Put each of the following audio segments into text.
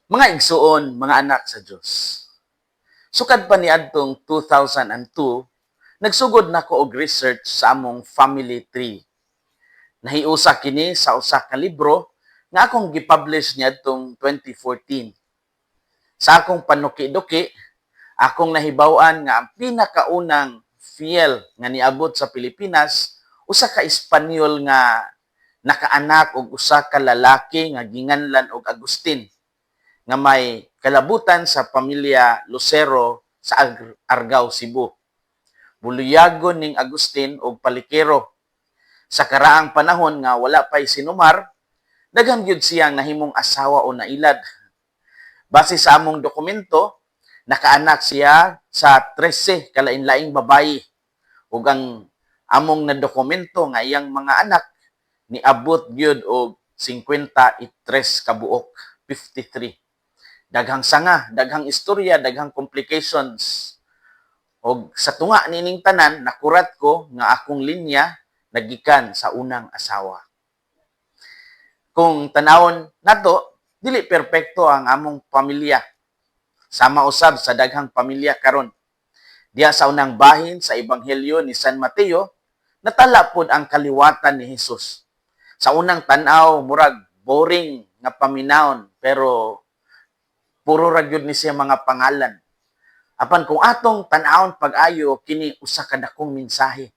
Mga igsuon, mga anak sa Dios. Sukad pa niadtong 2002, nagsugod nako og research sa among family tree. Nahiusa kini sa usa ka libro nga akong gipublish niadtong 2014. Sa akong panuki-duki, akong nahibaw-an nga ang pinakaunang fiel nga niabot sa Pilipinas usa ka Espanyol nga nakaanak og usa ka lalaki nga ginganlan og Agustin nga may kalabutan sa pamilya Lucero sa Argao, Cebu. Buluyagon ning Agustin og palikero. Sa karaang panahon nga wala pa'y CENOMAR, daghan gyud siyang nahimong asawa o nailad. Base sa among dokumento, nakaanak siya sa 13 kalain-laing babayi ug ang among nadokumento nga iyang mga anak niabot gyud og 53 kabuok, 53. Daghang sanga, daghang istorya, daghang complications. Og sa tunga niining tanan, nakurat ko nga akong linya nagikan sa unang asawa. Kung tanawon nato, dili perpekto ang among pamilya. Sama usab sa daghang pamilya karon. Diha sa unang bahin sa Ebanghelyo ni San Mateo, natala pod ang kaliwatan ni Jesus. Sa unang tan-aw, murag boring nga paminawon, pero puro ra gyud ni siya mga pangalan. Apan kung atong tan-awon pag-ayo, kini usa ka dakong mensahe.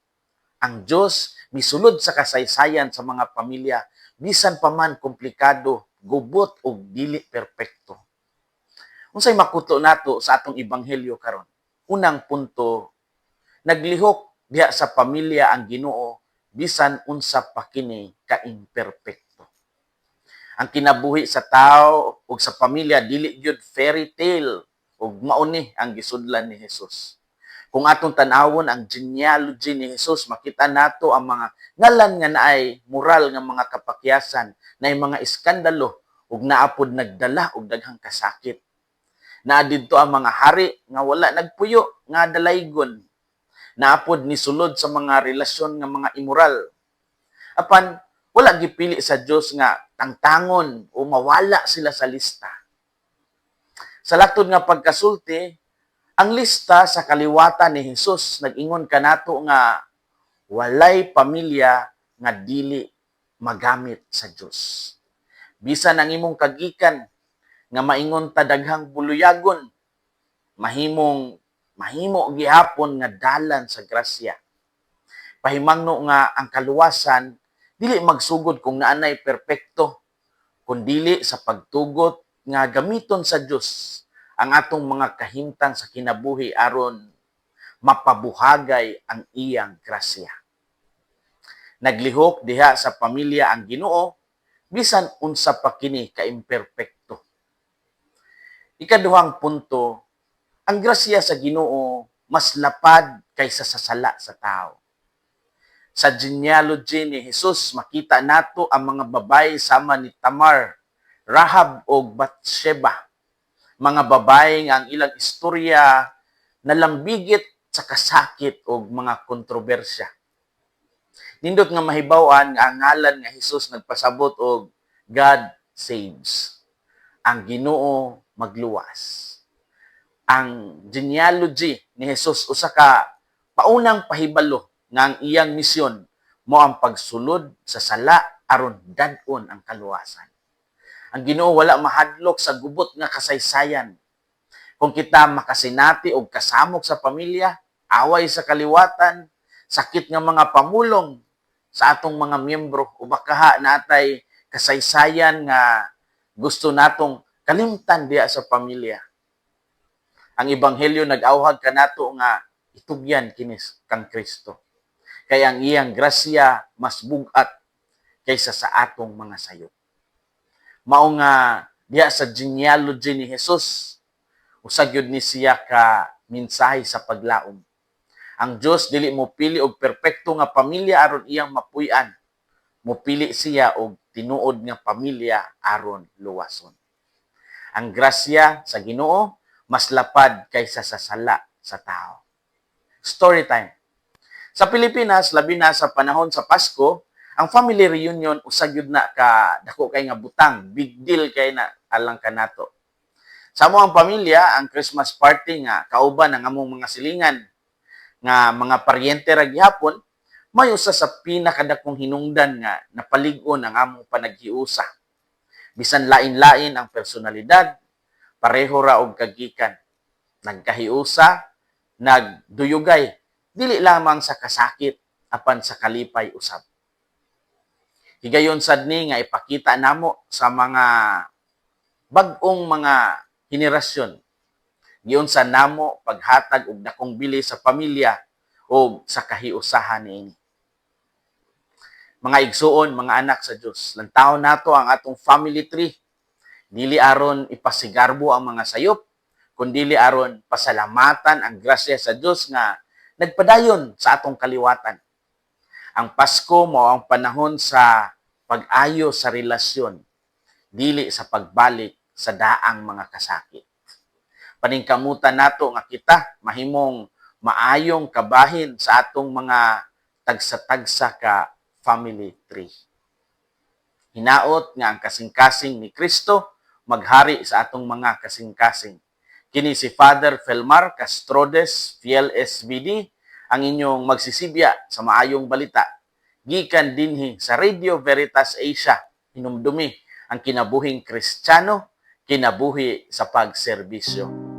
Ang Dios misulod sa kasaysayan sa mga pamilya, bisan pa man komplikado, gubot ug dili perpekto. Unsay makuto nato sa atong ebanghelyo karon? Unang punto, naglihok diha sa pamilya ang Ginoo bisan unsa pa kini ka-imperpekto. Ang kinabuhi sa tao ug sa pamilya dili gyud fairy tale, ug mao ni ang gisudlan ni Jesus. Kung atong tan-awon ang genealogy ni Jesus, makita nato ang mga ngalan nga naay moral nga mga kapakyasan, naay mga iskandalo ug naa pod nagdala og daghang kasakit. Naa didto ang mga hari nga wala nagpuyo nga dalaygon. Naa pod nisulod sa mga relasyon nga mga immoral. Apan wala gipili sa Dios nga tangtangon o mawala sila sa lista. Sa laktod nga pagkasulti, ang lista sa kaliwatan ni Jesus nag-ingon kanato nga walay pamilya nga dili magamit sa Dios. Bisan ang imong kagikan nga maingon ta daghang buluyagon, mahimong mahimo gihapon nga dalan sa grasya. Pahimangno nga ang kaluwasan dili magsugod kung naanay perpekto, kundili sa pagtugot nga gamiton sa Dios ang atong mga kahimtang sa kinabuhi aron mapabuhagay ang iyang grasya. Naglihok diha sa pamilya ang Ginoo bisan unsa pa kini ka-imperpekto. Ikaduhang punto, ang grasya sa Ginoo mas lapad kaysa sa sala sa tao. Sa genealogy ni Jesus, makita nato ang mga babae sama ni Tamar, Rahab o Bathsheba. Mga babae nga ang ilang istorya nalambigit sa kasakit o mga kontrobersya. Nindot nga mahibaw-an nga ang ngalan nga Jesus nagpasabot og God saves. Ang Ginoo magluwas. Ang genealogy ni Jesus usa ka paunang pahibalo nga ang iyang misyon mao ang pagsulod sa sala aron dad-on ang kaluwasan. Ang Ginoo wala mahadlok sa gubot nga kasaysayan. Kung kita makasinati og kasamok sa pamilya, away sa kaliwatan, sakit nga mga pamulong sa atong mga miyembro o bakaha natay kasaysayan nga gusto natong kalimtan diha sa pamilya. Ang ebanghelyo nag-awhag kanato nga itugyan kini kang Kristo. Kay ang iyang grasya mas bug-at kaysa sa atong mga sayop. Mao nga diha sa genealogy ni Jesus, usa gyud ni siya ka mensahe sa paglaom. Ang Dios dili mo pili og perpekto nga pamilya aron iyang mapuy-an. Mopili siya og tinuod nga pamilya aron luwason. Ang grasya sa Ginoo mas lapad kaysa sa sala sa tao. Story time. Sa Pilipinas, labi na sa panahon sa Pasko, ang family reunion usa gyud na ka dako kay nga butang, big deal kay na alang kanato. Sa among pamilya, ang Christmas party nga kauban ang among mga silingan nga mga paryente ra gihapon, may usa sa pinakadakong hinungdan nga napalig-on ang among panaghiusa. Bisan lain-lain ang personalidad, pareho ra og kagikan. Nagkahiusa, nagduyugay, dili lamang sa kasakit apan sa kalipay usab. Higayon sad ni nga ipakita namo sa mga bag-ong mga henerasyon giunsa namo paghatag og dakong bili sa pamilya o sa kahiusahan niini. Mga igsuon, mga anak sa Dios, lantawon nato ang atong family tree. Dili aron ipasigarbo ang mga sayop, kundili aron pasalamatan ang grasya sa Dios nga nagpadayon sa atong kaliwatan. Ang Pasko mao ang panahon sa pag-ayo sa relasyon, dili sa pagbalik sa daang mga kasakit. Paningkamutan nato nga kita mahimong maayong kabahin sa atong mga tagsa-tagsa ka family tree. Hinaot nga ang kasing-kasing ni Kristo maghari sa atong mga kasing-kasing. Kini si Father Felmar Castrodes, Fiel SVD, ang inyong magsisibya sa maayong balita. Gikan dinhi sa Radio Veritas Asia, hinumdumi ang kinabuhing Kristiyano, kinabuhi sa pagserbisyo.